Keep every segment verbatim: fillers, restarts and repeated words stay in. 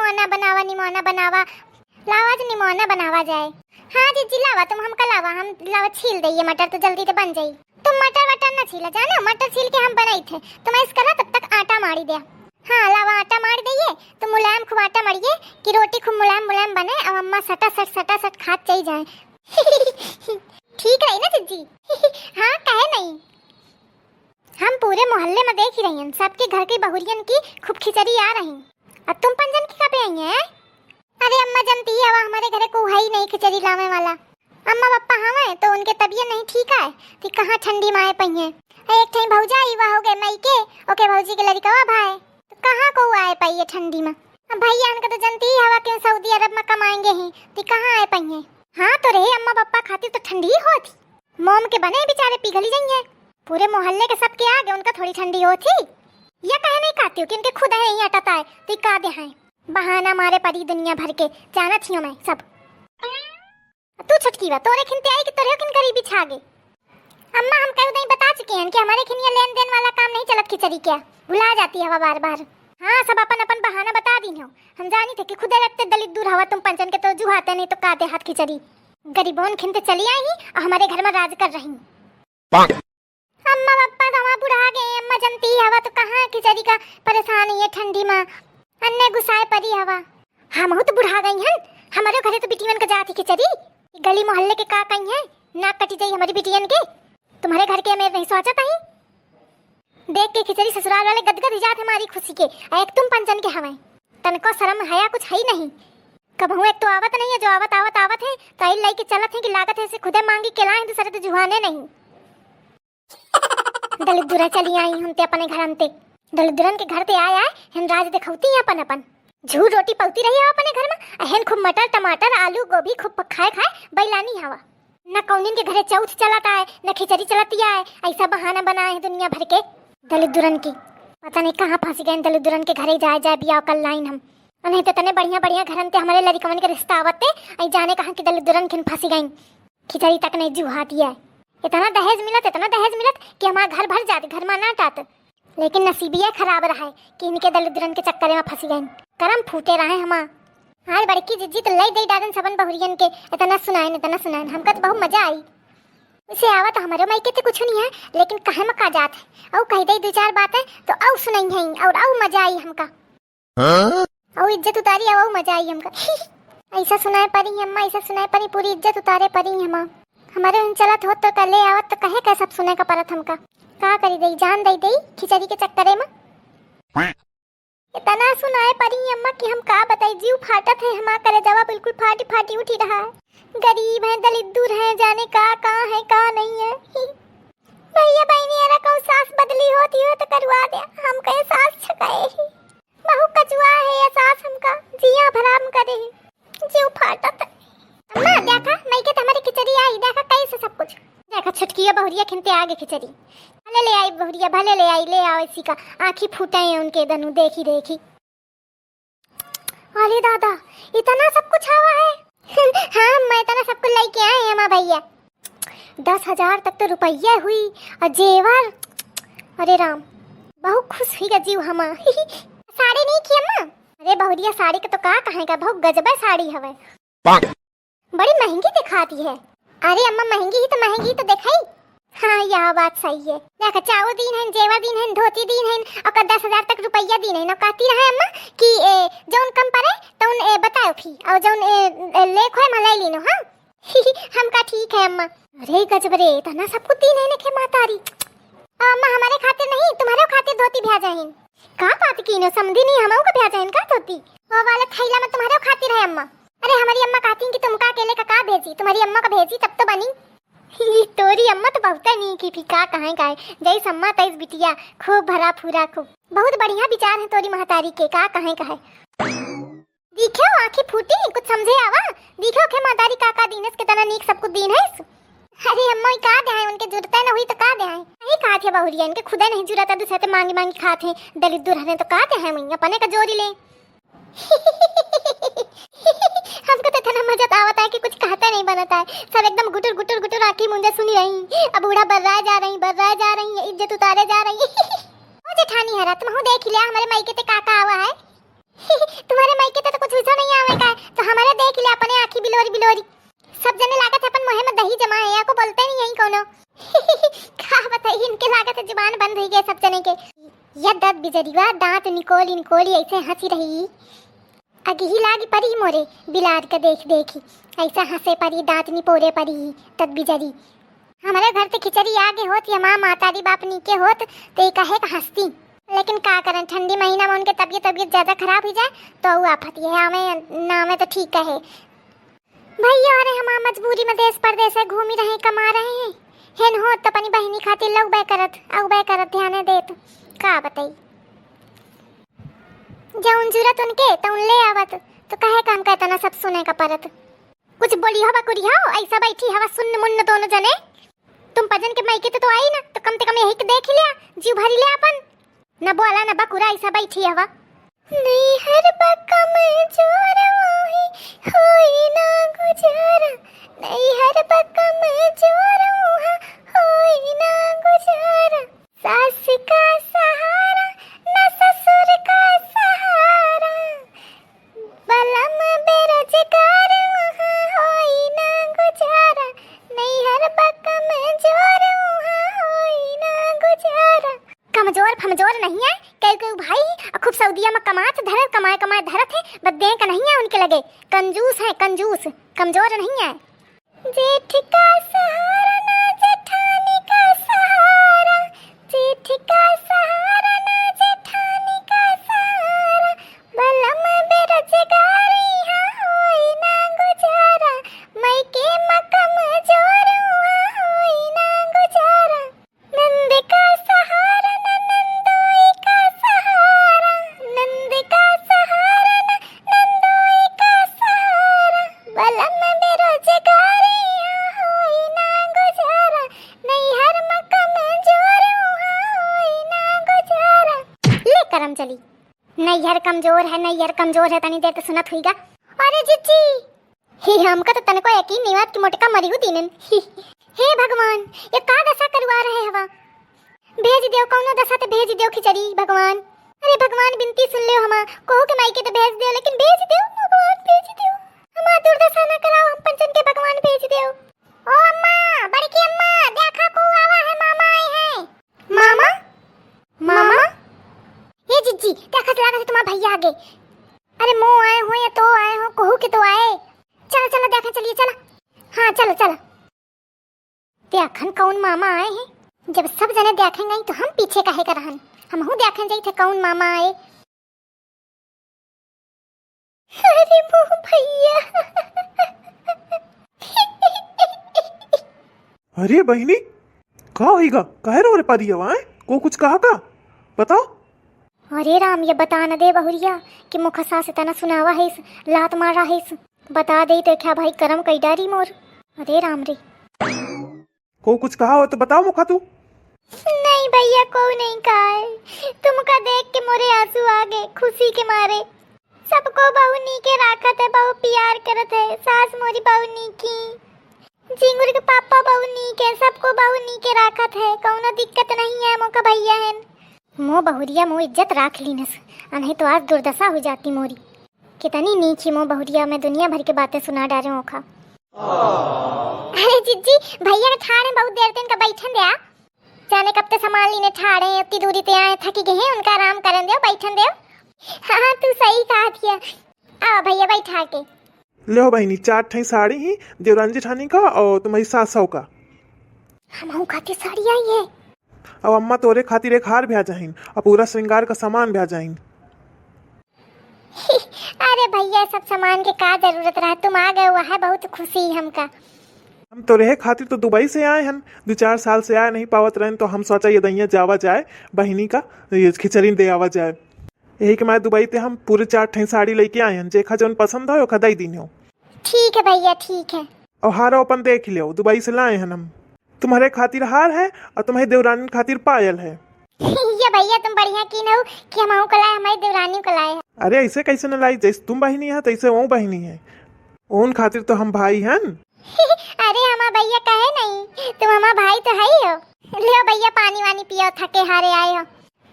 निमोना बनावा, निमोना बनावा। लावा आज निमोना बनावा जाए। हाँ जिज्जी, लावा तुम हमका लावा, हम लावा छील दे ये मटर तो जल्दी से बन जाई। तुम मटर वटर ना छीला, जाना मटर छील के हम बनाई थे। तुम ऐस करा तब तक आटा मारी दे। हाँ लावा आटा मार दइए, तुम मुलायम खूब आटा मारिए कि रोटी खूब मुलायम मुलायम बने और अम्मा सटा सट सटा सट खात चली जाए। ठीक रही ना जिज्जी? हाँ कहे नहीं। हम पूरे मोहल्ले में देखि रहियन, सबके घर की बहुरियन की खूब खिचड़ी आ रही। अब तुम पंजन की का पे आई हैं? अरे अम्मा, जनती ही हवा, हमरे घरे कोई है ही नहीं खिचड़ी लावे वाला। अम्मा पप्पा हवे तो उनके तबियत नहीं ठीक है, तो कहाँ ठंडी में आए पइहें। अरे एक ठई भौजाई वा हो गए मई के, ओके भौजी के लड़कवा भाई, तो कहाँ को आए पाइए ठंडी में। अब भैया उनका तो जनती ही हवा कि सऊदी अरब में कमाएंगे ही, तो कहाँ आए पइहें। हाँ तो रहे अम्मा पप्पा खातिर तो ठंडी ही होती। मोम के बने बेचारे पिघली जाइए। पूरे मोहल्ले के सबके आगे उनका थोड़ी ठंडी होती। या कहे नहीं कहती हो कि इनके खुद है यहीं अटता है, तो का दे हैं। बहाना मारे परी दुनिया भर के, जानत ही हूँ मैं सब। तू छोटकी बा, तोरे खिनते आई कि तोरे खिन करी बिछा गे। अम्मा, हम कई दिन बता चुके हैं कि हमरे खिनिया लेन देन वाला काम नहीं चलत खिचड़ी क्या, भुला जाती हवा बार बार। हाँ, सब अपन अपन बहाना बता दी हो। हम जानी थे कि खुदे रखते दलित दूर हवा, तुम पंचन के तो जुहाते नहीं तो काते हाथ खिचड़ी। गरीबोन खिनते चली आई ही और हमरे घर में राज कर रही। अम्मा पप्पा तो हमार बुढ़ा गए, अम्मा जनती हवा तो कहाँ खिचड़ी का परेशान है ठंडी में, अन्ने गुस्साए परी हवा। हम तो बुढ़ा गई हन, हमारे घरे तो बिटियन का जाती खिचड़ी, गली मोहल्ले के का कही है, नाक कटी जाई हमारी बिटियन के। तुम्हारे घर के मैं नहीं सोचत ही। देख के खिचड़ी ससुराल वाले गदगद ही जात हमारी खुशी के, आ एक तुम पंचन के हवे, तनको शर्म हया कुछ है ही नहीं। कबहू एक तो आवत नहीं है, जो आवत आवत आवत है तो आई लाई के चलत है कि लागत है से खुदे मांगी के लाए, दूसरे तो जुहाने नहीं। दलित दुरा चली आई हम ते अपने घर अंते। दलित दुरन के घर ते आए आए हम राज दिखौती हैं अपन अपन। झूर रोटी पौती रही हो अपने घर में, अहन खूब मटर टमाटर आलू गोभी खूब खाए खाए बैलानी हवा। न कौनिन के घरे चौथ चलत आए, न खिचड़ी चलत आए, ऐसा बहाना बनाए हैं दुनिया भर के। दलित दुरन की पता नहीं कहाँ फंसी गए, दलित दुरन के घरे जाए जाए बिया कर लाइन हम। नहीं तो इतने बढ़िया बढ़िया घरन ते हमारे लड़िकवन के रिश्ता आवत ते, आई जाने कहाँ की दलित दुरन खिन फंसी गई। खिचड़ी तक नहीं जुहाती है। इतना दहेज मिलत, इतना दहेज मिलत कि हमार घर भर जात, घर में ना टात। लेकिन नसीबिया खराब रहे कि इनके दलिद्रन के चक्कर में फंसी गइन। करम फूटे रहे हमार। हाय बड़की जिज्जी तो लई दई डारन सबन बहुरियन के, इतना सुनाइन, इतना सुनाइन। हमका तो बहुत मजा आई। उसे आवत हमरे मायके ते कुछ नहीं है, लेकिन कहे में का जात है। औ कह दई दो चार बातें तो औ सुनाई है और औ मजा आई हमका। हाँ? औ इज्जत उतारी, औ मजा आई हमका। ऐसा सुनाए परी अम्मा, ऐसा सुनाए परी, पूरी इज्जत उतारे परी हमार। हमारे हिन चलत होत तो कले आवत तो कहे का सब सुने का परत हमका। का करी दई, जान दई दई खिचड़ी के चक्करे में। इतना सुनाए परी अम्मा कि हम का बताई, जीव फाटत है हमार, करेजवा बिल्कुल फाटी फाटी उठी रहा है। गरीब है, दलिद्दुर है, जाने का का है का नहीं है। भैया बहनी अरा कहूँ सास बदली होती हो तो करवा दे, हम कहे सास छकाए ही। बहुत कचुआ है ये सास, हमका जिया हराम करे है, जीव फाटत। अम्मा देखा, मायके तो हमारी खिचड़ी आई, देखा कैसे सब कुछ। देखा छुटकिया बहुरिया खिनते आगे खिचड़ी। भले ले आई बहुरिया, भले ले आई, ले आओ इसी का। आँखी फूटे हैं उनके दनु, देखी देखी। अरे दादा, इतना सब कुछ आवा है? हाँ अम्मा, इतना सब कुछ लेके आए हैं हमार भैया। दस हजार तक तो रुपया हुई और जेवर। अरे राम, बहुत खुश हुई गा जीव हमार। साड़ी नहीं की अम्मा? अरे बहुरिया, साड़ी का तो का कहेगा, बहुत गजबा साड़ी हवे। बड़ी महंगी दिखाती है। अरे अम्मा, महंगी ही तो, महंगी ही तो देखाई। हाँ, यह बात सही है। देख, चाऊ दीन है, जेवर दीन है, धोती दीन है, और का दस हजार तक रुपया दीन है, ना कहती रहे अम्मा कि ए, जौन कम पड़े तौन ए, बताओ फी, और जौन ए, ए, लेख है मैं ले लीनो, हाँ। हमका ठीक है अम्मा। अरे गजब रे, इतना सब कुछ दीन है नखे मातारी। अब अम्मा हमारे खातिर नहीं, तुम्हारे खातिर धोती भेजा है। का बात कीनो, समझी नहीं, हम का भेजा है का धोती? वो वाला थैला में तुम्हारे खातिर है अम्मा। अरे हमारी अम्मा कहती कि तुमका अकेले का, का भेजी, तुम्हारी अम्मा का भेजी तब तो बनी। ई तोरी अम्मा तो बहुत नीक ही फी, का कहें का है, जैस अम्मा तैस बिटिया, खूब भरा फूरा, खूब। बहुत बढ़िया विचार है तोरी महतारी के, का कहें का है। देखो आँखी फूटी, कुछ समझे आवा। देखो के महतारी का का दीनस, कितना नीक सब कुछ दीन है। अरे अम्मा, ई का दे है, उनके जुरते न हुई तो का दे है। नहीं कहा थे बहुरिया, इनके खुदे नहीं जुरता, दूसरे ते मांगी मांगी खाते हैं, दलित दुल्हन है तो का दे है, वहीं अपने का जोरी ले। हमको तो इतना मजा तो आवता है कि कुछ कहता नहीं बनता है, सब एकदम गुटुर गुटुर गुटुर आंखी मूंदे सुनी रही। अब बूढ़ा बर्राए जा रही, बर्राए जा रही है, इज्जत उतारे जा रही है। ओ जेठानी हरा, तुम हूँ देख लिया हमारे मायके ते का का आवा है। तुम्हारे मायके ते तो कुछ सब जने के। या दत बिजरिया दांत निकोली निकोली ऐसे हंसी रही। अगिही लागी परी मोरे बिलार के देख देखी, ऐसा हंसे परी, दांत निपोरे परी। दत बिजरी। हमरे घर ते खिचड़ी आगे होत या माँ मातारी बाप नीके होत, ते ई कहे का हंसती। लेकिन का करन, ठंडी महीना में उनके तबियत, तबियत ज्यादा खराब हुई जाए तो ऊ आफत ये आवे, ना आवे तो ठीक है। भैया, अरे हमार मजबूरी में देश परदेस है, घूमी रहे, कमा रहे हैं। हेन होत त अपनी बहिनी खातिर लउबे करत, अउबे करत, ध्याने देत। का बताई? जउन जुरत उनके, तउन ले आवत, तो कहे काम का इतना सब सुने का परत। कुछ बोली हो बकुरी हो, ऐसा बैठी हवा सुन्न मुन्न दोनों जने। तुम पजन के मायके तो, तो आई ना, तो कम से कम यही के देख ही लिया, जीव भरी ले अपन। न बोला न बकुरा, ऐसा बैठी हवा। नैहर बा कमजोर वही होई ना गुजारा, नैहर बा कमजोर वहाँ होई ना गुजारा। सास का सहारा ना ससुर का सहारा, बलम बेरोजगार वहाँ होई ना गुजारा, नैहर बा कमजोर वहाँ होई ना गुजारा। कमजोर फमजोर नहीं है, केहू केहू भाई अ खूब सऊदिया में कमात धरत, कमाए कमाए धरत है, बस दें का नहीं है उनके लगे। कंजूस है कंजूस, कमजोर नहीं है। जेठ का सहारा ना जेठानी का सहारा, जेठ का सहारा ना जेठानी का सहारा, बलम बेरोजगारी यहाँ होई ना गुजारा, मायके में कमजोर वहाँ होई ना गुजारा। नंद का सहारा ना नंदोई का सहारा, नंद का सहारा ना नंदोई का सहारा, बलम बेरोजगारी यहाँ होई ना गुजारा, नैहर में कमजोर वहाँ होई ना गुजारा। ले करम चली। नैहर कमजोर है, नैहर कमजोर है, तनी देर तो सुनत हुईगा। अरे जिज्जी, हे हमका तो तनको यकीन नहीं बात कि मोटका मरियो दीनन। हे भगवान, ये का दशा करवा रहे हवा? भेज देव, कौनो दशा ते भेज देव खिचड़ी भगवान। अरे भगवान, बिनती सुन लेव हमा, कोहू के माई के तो भेज देव, लेकिन भेज देव भगवान, भेज देव। हमा दुर्दशा ना कराओ, हम पंचन के भगवान भेज देव। ओ अम्मा, बड़की अम्मा, देखा को आवा है, मामा आए हैं। मामा? मामा? ए जिज्जी, देखत लागत है तुम्हार भैया आगे। अरे मो आए हो या तो आए हो, कहू के तो आए। चलो, चलो, देखे चलिए, चलो। हाँ, चलो, चलो। देखन कौन मामा आए हैं। जब सब जने देखेंगे तो हम पीछे काहे का रहन। हमहू देखे जाई थे कौन मामा आए। अरे मोह भैया। अरे बहिनी, का होइगा? काहे रो रे परी हवा, हैं? को कुछ कहा का? बताओ। अरे राम, ये बता न दे बहुरिया कि मुखा सास तना सुनावा है इस, लात मार रहा है इस। बता दे तो क्या भाई, करम कई डारी मोर। अरे राम रे। को कुछ कहा हो तो बताओ मुखा तू। नहीं भैया, को नहीं कहा है। तुमका देख के मोरे आंसू आ गए खुशी के मारे। सबको बहु नीके राखत है, बहु प्यार करत है। सास मोरी बहु नीकी, झिंगुर के पापा बहु नीक है, सबको बहु नीके राखत है, कौनो दिक्कत नहीं है मोका भैया हन। मो बहुरिया मो इज्जत राख लीनस, आ नहीं तो आज दुर्दशा हो जाती मोरी। कितनी नीची मो बहुरिया, मैं दुनिया भर के बातें सुना डारे ओखा। अरे जिज्जी, भैया के ठाड़े बहुत देर तक इनका बैठन दे आ। जाने कब ते सामान लीने ठाड़े, इतनी दूरी ते आए, थकी गए हैं, उनका आराम करन दो, बैठन दो। हाँ, तू सही कहा थिया। आओ भैया, बैठा के। ले हो बहिनी, चार ठई साड़ी ही, देवरानी जेठानी का और तुम्हारी सासौ का। हमहू खातिर साड़ी आई है। अब अम्मा तोरे खातिर एक हार भी आ जाहिन और पूरा श्रृंगार का सामान भी आ जाहिन। अरे भैया, सब सामान के का जरूरत रहा, तुम आ गए, वह है बहुत खुशी हमका। हम तोरे खातिर तो दुबई से आए हन, दो चार साल से आए नहीं पावत रहन, तो हम सोचा ये दइया जावा जाए, बहिनी का ये खिचड़ी दे आवा जाए। यही के मारे दुबई ते हम पूरे चार ठई साड़ी लेके आए हन, जेखा जौन पसंद हो ओखा दई दीन हो। ठीक है भैया, ठीक है। और हारो अपन देख लियो, दुबई से लाए हन हम। तुम्हारे खातिर हार है और तुम्हारी देवरानी खातिर पायल है। ये भैया तुम बढ़िया कीन हो कि हमहू को लाए, हमारी देवरानी को लाए। अरे ऐसे कैसे न लाई, जैसे तुम बहिनी है तैसे वो बहिनी है, उन खातिर तो हम भाई हन। अरे हमार भैया कहे नहीं, तुम हमार भाई तो है ही हो। लियो भैया पानी वानी पियो, थके हारे आए हो।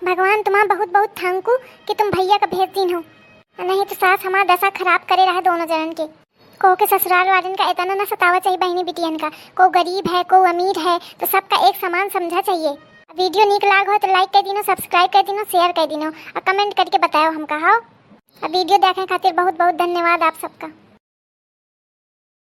भगवान तुम्हार बहुत बहुत thank you कि तुम भैया का भेज दीन हो, नहीं तो सास हमार दशा खराब करे रहा दोनों जनन के। को के ससुराल वालन का इतना ना सतावा चाहिए बहिनी बिटियन का, को गरीब है को अमीर है तो सबका एक समान समझा चाहिए। Video नीक लाग हो तो like कर दिनो, subscribe कर दिनो, share कर दिनो और comment करके बताओ हमका, हाँ। अब video देखे खातिर बहुत बहुत धन्यवाद आप सबका।